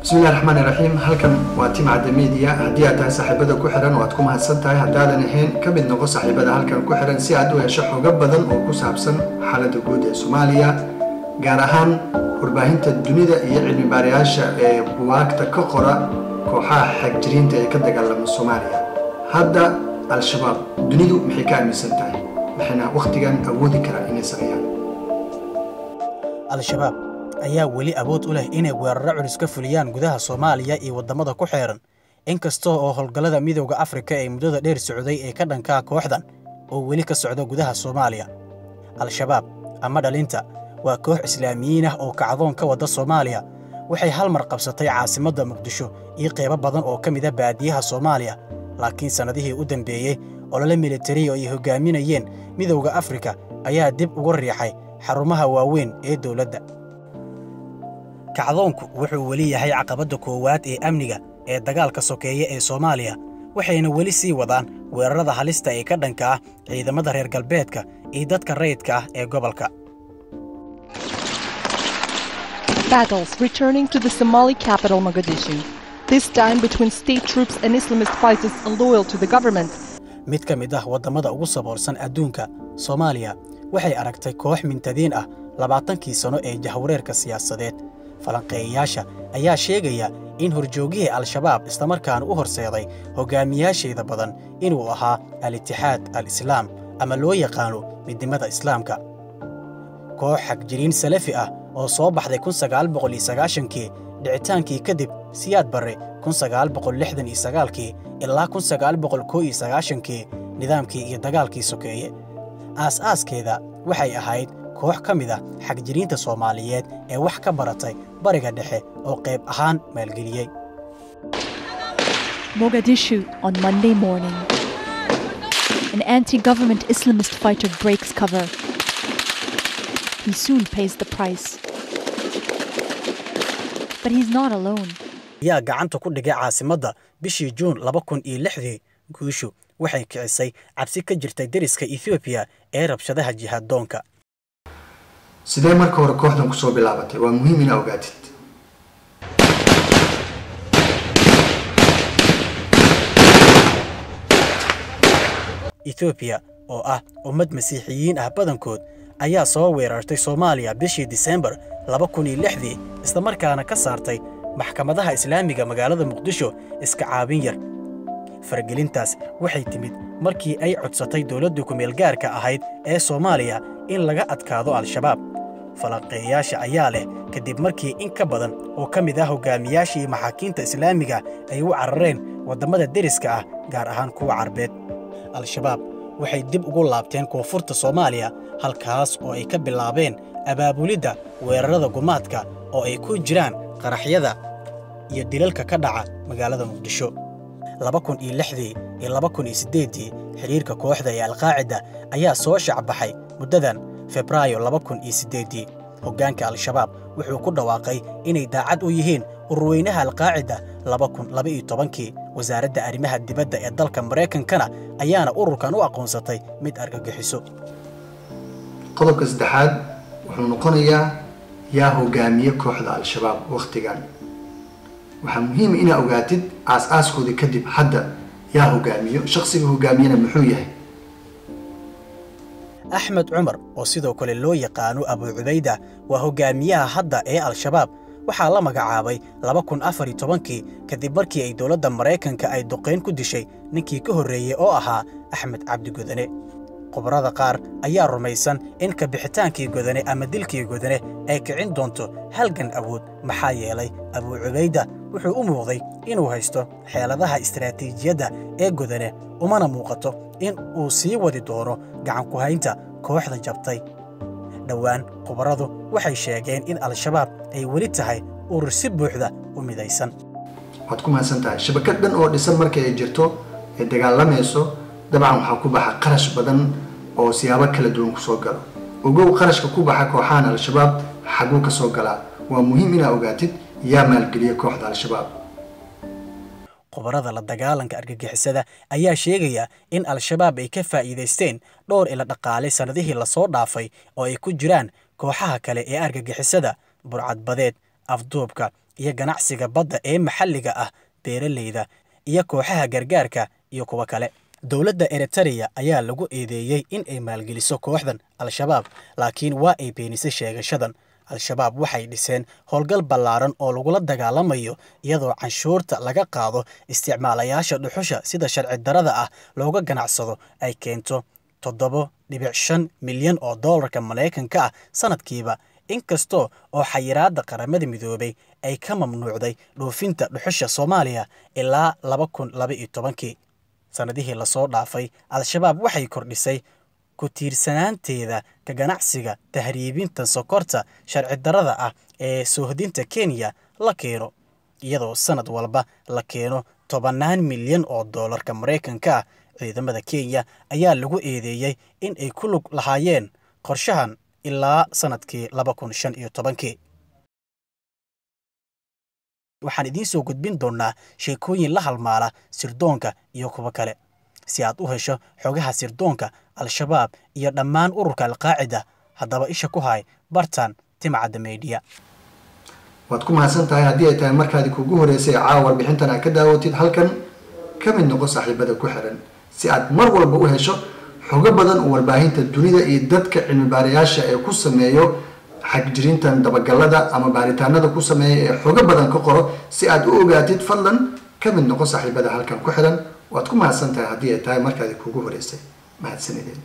Bismillahi raxmaani raxiim. Halkan waa Timcadda Media. Haddii aad tahay saaxiibada ku xiran, waad ku mahadsan tahay. Haddaadan ahayn, ka mid noqo saaxiibada halkan ku xiran si aad u hesho xogo badan oo ku saabsan xaaladda guud ee Soomaaliya, gaar ahaan warbaahinta dunida iyo cilmi baarayaasha ee buwaagta ka qora kooxaha xagjiriinta ee ka dagaalama Soomaaliya. Hadda Al-Shabaab dunidu maxay ka aaminsan tahay, maxayna wakhtigan awoodi karaan inay sameeyaan? Al-Shabaab ayaa weli awood u leh inay weerarro culus ka fuliyaan gudaha Soomaaliya iyo waddamada ku xeeran, inkasta oo howlgallada Midowda Afrika ee muddada dheer socday ee ka dhankaa kooxdan oo weli ka socda gudaha Soomaaliya. Al-Shabaab ama dhalinta waa koox Islaamiyiin ah oo kacdoon ka wada Soomaaliya. Waxay hal mar qabsatay caasimadda Muqdisho iyo qaybo badan oo ka mid ah baadiyaha Soomaaliya, laakiin sannadihii u dambeeyey olole militari oo ay hoggaaminayeen Midowda Afrika ayaa dib ugu riixay xarumaha waaweyn ee dowladda. Kacdoonku wuxuu weli yahay caqabadda koowaad ee amniga ee dagaalka sokeeye ee Soomaaliya, waxayna weli sii wadaan weerarada halista ee ka dhanka ah ciidamada reer galbeedka iyo dadka rayidka ah ee gobolka. Battles returning to the Somali capital, Mogadishu, this time between state troops and Islamist fighters loyal to the government. Mid ka mid ah waddamada ugu saboolsan adduunka, Soomaaliya waxay aragtay koox mintadiin ah 20kii sano ee jahwareerka siyaasadeed. Falanqeeyayaasha ayaa sheegaya in horjoogihii Al-Shabaab, islamarkaana u horseeday hoggaamiyaasheeda badan, inuu ahaa Al-Itixaad Al-Islaam ama loo yaqaano Midnimada Islaamka, koox xagjiriin Salafi ah oo soo baxday 1990kii dhicitaankii kadib Siyaad Barre, 1969kii ilaa 1991kii nidaamkii iyo dagaalkii sokeeye. Aas-aaskeeda waxay ahayd koox ka mid ah xagjiriinta Soomaaliyeed ee wax ka baratay Bariga Dhexe oo qayb ahaan maalgeliyey. Mogadishu on Monday morning. An anti government Islamist fighter breaks cover. He soon pays the price. But he's not alone. Ayaa gacanta ku dhigay caasimadda bishii Juun 2006dii. Guushu waxay kicisay cabsi ka jirtay deriska Ethoobiya ee rabshadaha jihaaddoonka. Sidee marka hore kooxdan kusoo bilaabatay? Waa muhiim inaa ogaatid. Ethoobiya oo ah ummad Masiixiyiin ah badankood ayaa soo weerartay Soomaaliya bishii Disembar 2006dii, islamarkaana ka saartay maxkamadaha Islaamiga magaalada Muqdisho iska caabin yar. Faragelintaas waxay timid markii ay codsatay dowladda kumeelgaarka ahayd ee Soomaaliya in laga adkaado Al-Shabaab. Falanqeeyayaasha ayaa leh kadib markii in ka badan oo ka mid ah hoggaamiyaashii maxaakiimta Islaamiga ay u carareen waddamada deriska ah, gaar ahaan kuwa Carbeed, Al-Shabaab waxay dib ugu laabteen koonfurta Soomaaliya, halkaas oo ay ka bilaabeen abaabulidda weerarada gumaadka oo ay ku jiraan qaraxyada iyo dilalka ka dhaca magaalada Muqdisho. 2006dii iyo 2008dii xidhiirka kooxda ee Alqaacida ayaa soo shacbaxay. Muddadan Febraayo 2008dii hoggaanka Al-Shabaab wuxuu ku dhawaaqay inay daacad u yihiin ururweynaha Alqaacida. 2012kii Wasaaradda Arrimaha Dibadda ee dalka Maraykankana ayaana ururkan u aqoonsatay mid argagixiso. Qodobka saddexaad wuxuu noqonayaa: yaa hogaamiye kooxda Al-Shabaab wakhtigan? Waxaa muhiima inaa ogaatid aas-aaskoodii kadib hadda yaa hogaamiyo, shaksiga hogaamiyena muxuu yahay. Axmed Cumar, oo sidoo kale loo yaqaano Abu Cubayda, waa hogaamiyaha hadda ee Al-Shabaab. Waxaa la magacaabay 2014kii kadib markii ay dowladda Maraykanka ay duqayn ku dishay ninkii ka horreeyey oo ahaa Axmed Cabdi Godane. Khubarada qaar ayaa rumaysan in kabixitaankii Godane ama dilkii Godane ay kicin doonto halgan awood, maxaa yeelay Abuu Cubayda wuxuu u muuqday inuu haysto xeeladaha istaraatiijiyadda ee Godane, umana muuqato in uu sii wadi doono gacan ku haynta kooxda jabtay dhowaan. Khubaradu waxay sheegeen in Al-Shabaab ay weli tahay urur si buuxda u midaysan. Waad ku mahadsan tahay. Shabakad dhan oo dhisan marka ay jirto ee dagaalamayso, dabcan waxaa ku baxa qarash badan oo siyaabo kala duwan kusoo galo. Ogow, qarashka ku baxa kooxahan Al-Shabaab xaguu ka soo galaa? Waa muhiim inaa ogaatid yaa maalgeliya kooxda Al-Shabaab. Khubarada la dagaalanka argagixisada ayaa sheegaya in Al-Shabaab ay ka faa'iidaysteen dhowr ila dhaqaale sannadihii lasoo dhaafay, oo ay ku jiraan kooxaha kale ee argagixisada, burcadbadeed, afduubka iyo ganacsiga badda ee maxalliga ah, beeraleyda iyo kooxaha gargaarka iyo kuwo kale. Dowladda Eritrea ayaa lagu eedeeyey in ay maalgeliso kooxdan Al-Shabaab, laakiin waa ay beenisay sheegashadan. Al-Shabaab waxay dhiseen howlgal ballaaran oo lagula dagaalamayo, iyadoo canshuurta laga qaado isticmaalayaasha dhuxusha sida sharci darada ah looga ganacsado ay keento 7.5 milyan oo doolarka Maraykanka ah sanadkiiba, inkastoo oo xayiraadda Qaramada Midoobay ay ka mamnuucday dhoofinta dhuxusha Soomaaliya ilaa 2012-kii. Sannadihii lasoo dhaafay, Al-Shabaab waxay kordhisay ku tiirsanaanteeda ka ganacsiga tahriibinta sokorta sharci darada ah ee soohdinta Kenya la keeno, iyadoo sanad walba la keeno tobannaan milyan oo doolarka Maraykanka ah. Ciidamada Kenya ayaa lagu eedeeyey in ay ku lug lahaayeen qorshahan ilaa sanadkii 2015-kii. Waxaan idiin soo gudbin doonnaa sheekooyin la halmaala sirdoonka iyo kuwo kale. Si aad u hesho xogaha sirdoonka Al-Shabaab iyo dhammaan ururka Alqaacida, haddaba isha ku hay bartan Timcadda Media. Waad ku mahadsan tahay haddii ay tahay markaadi kugu horeysay caawa warbixintan aad ka daawatid halkan. Ka mid noqo saaxiibada ku xiran si aad mar walba u hesho xogo badan oo warbaahinta dunida iyo dadka cilmi baarayaasha ee ku sameeyo xagjirintan dabagalada ama baaritaanada ku sameeya ee xogo badan ka qoro si aad u ogaatid. Fadlan ka mid noqo saaxiibada halkan ku xiran. Waad ku mahadsan tahay haddii ay tahay markaadi kugu horeysay. Mahadsanideen.